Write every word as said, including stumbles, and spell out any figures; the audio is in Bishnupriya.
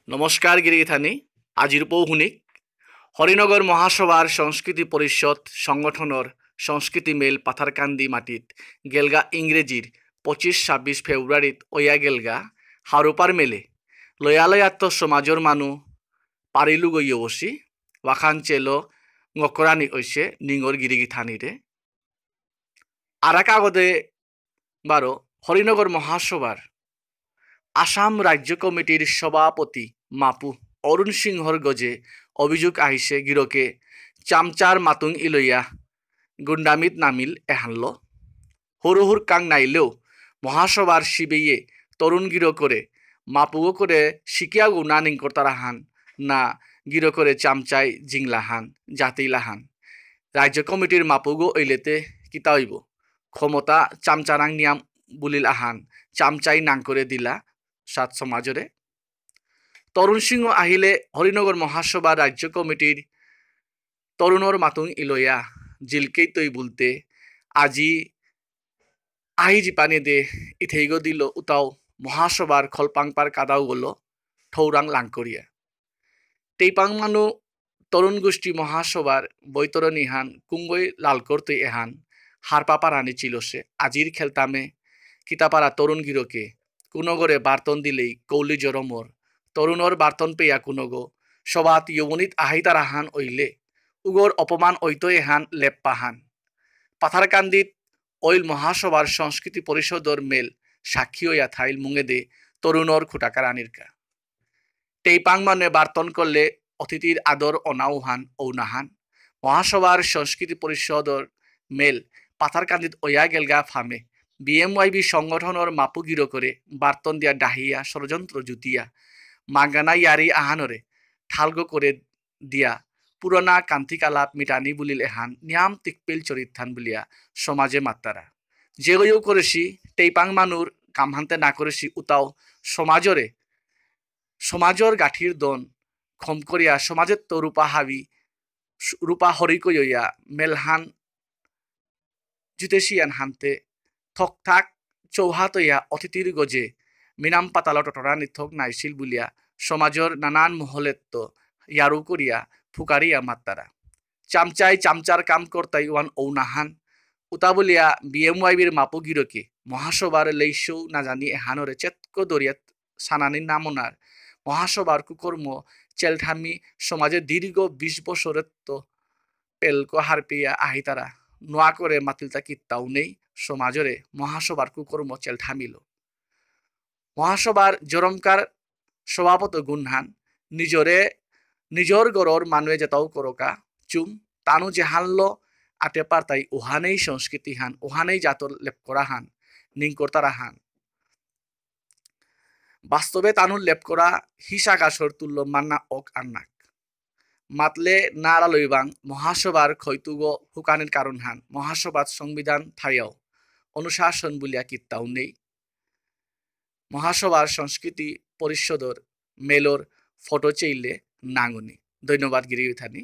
নমস্কার গিরিগিথানি, আজির পৌ হুনিক। হরিনগর মহাসভার সংস্কৃতি পরিষদ সংগঠনর সংস্কৃতি মেল পাথারকান্দি মাটিত গেলগা ইংরেজির পঁচিশ ছাব্বিশ ফেব্রুয়ারিত অয়া গেলগা হারৌপার মেলে লয়া লয়াত্ত সমাজর মানু পারিলুগ ইয়বসি, ওয়াখান চেলো ঙকরানি অইসে নিঙর গিরিগিথানিরে। আরাক আগদে বারো হরিনগর মহাসভার আসাম রাজ্য কমিটির সভাপতি মাপু অরুণ সিংহর গজে অভিযোগ আহিসে গিরকে চামচার মাতুং ইলয়া গুন্ডামিত নামিল এহানলো। হুরু হুরকাং নাইলেও মহাসভার শিবেয়ে তরুণ গিরকরে মাপুগো করে শিকিয়া গুনা নিংকরতারাহান না গিরকরে চামচাই জিংলাহান, জাতিলাহান। রাজ্য কমিটির মাপুগো অইলেতে কিতা অইব? ক্ষমতা চামচারাং নিয়াম বুলিল আহান, চামচাই নাং করে দিলা সাত সমাজরে। তরুণ সিংহ আহিলে হরিনগর মহাসভা রাজ্য কমিটির তরুণর মাতুং ইলয়া জিলকেই তৈ বুলতে আজি আহি জিপানি দে ইথেইগো দিল উতাও মহাসভার খলপাংপার কাদাও গলো ঠৌরাং লাংকরিয়া। তেইপাং মানু তরুণ গোষ্ঠী মহাসভার বৈতরণী হান কুঙ্গই লালকরতে এহান হারপা পারানি চিলসে আজির খেলতামে কিতাপারা তরুণ গিরকে কুনগরে বার্তন দিলেই কৌলি জরমর তরুণর বার্তন পেয়া কুনগো সভাত যৌবনিত আহাইতারাহান অইলে উগর অপমান অইত এহান লেপ্পাহান। পাথারকান্দিত অইল মহাসভার সংস্কৃতি পরিষদর মেল সাক্ষী অয়া থাইল মুঙেদে তরুণর খুটাকার আনিরকা। তেইপাং মানে বার্তন করলে অতিথির আদর অনাউহান ঔনাহান। মহাসভার সংস্কৃতি পরিষদর মেল পাথারকান্দিত অয়া গেলগা ফামে বিএমওয়াইবি সংগঠনর মাপু গিরকরে বার্তন দিয়া ডাহিয়া ষড়যন্ত্র জুতিয়া মাগানা ইয়ারি আহানরে ঠালগো করে দিয়া পুরনা কান্তিকালাপ মিটানি বুলিল এহান নিয়াম তিকপিল চরিত্রান বুলিয়া সমাজে মাত্তারা। যেগইও করেসি, তেইপাং মানুর কামহান্তে না করেসি, উতাও সমাজরে, সমাজর গাঠির দন খম করিয়া সমাজেত্ত রূপা হাবি, রূপা হরিকইয়া মেলহান জুতেসিয়ান হান্তে থকথাক চৌহাতয়া অতিথির গজে মিনাম পাতাল টটরানি থক নাইসিল বুলিয়া সমাজর নানান মহলেত্ত ইয়ারু করিয়া ফুকারিয়া মাত্তারা। চামচাই চামচার কাম করতাই ওয়ান ঔনাহান। উতা বুলিয়া বিএমওয়াইবির মাপু গিরকে মহাসভার লেইসৌ না জানি এহানরে চেতক দরিয়াত সানানি নামনার মহাসভার কুকর্ম চেলঠামি সমাজে দীর্ঘ বিশ বছরেত্ত পেলকো হারপিয়া আহিতারা নোয়া করে মাতিলতা কিত্তাও নেই। সমাজরে মহাসভার কুকর্ম চেলঠামিল। মহাসভার জরমকার সভাপত গুণহান নিজরে নিজর গরর মানুয়ে যেতাও করকা চুম তানু যেহানলো আটে পারতাই ওহানেই সংস্কৃতিহান, ওহানেই জাতর লেপকরাহান, নিংকরতারাহান। বাস্তবে তানু লেপকরা হিসা গাছর তুল্য মান্না অক আন্নাক। মাতলে নারা লইবাং মহাসভার খৈতুগো হুকানির কারণহান মহাসভাত সংবিধান থাইয়াও অনুশাসন বুলিয়া কিত্তাও নেই। মহাসভার সংস্কৃতি পরিষদর মেলর ফটো চেইলে নাঙুনি। ধন্যবাদ গিরি গিথানি।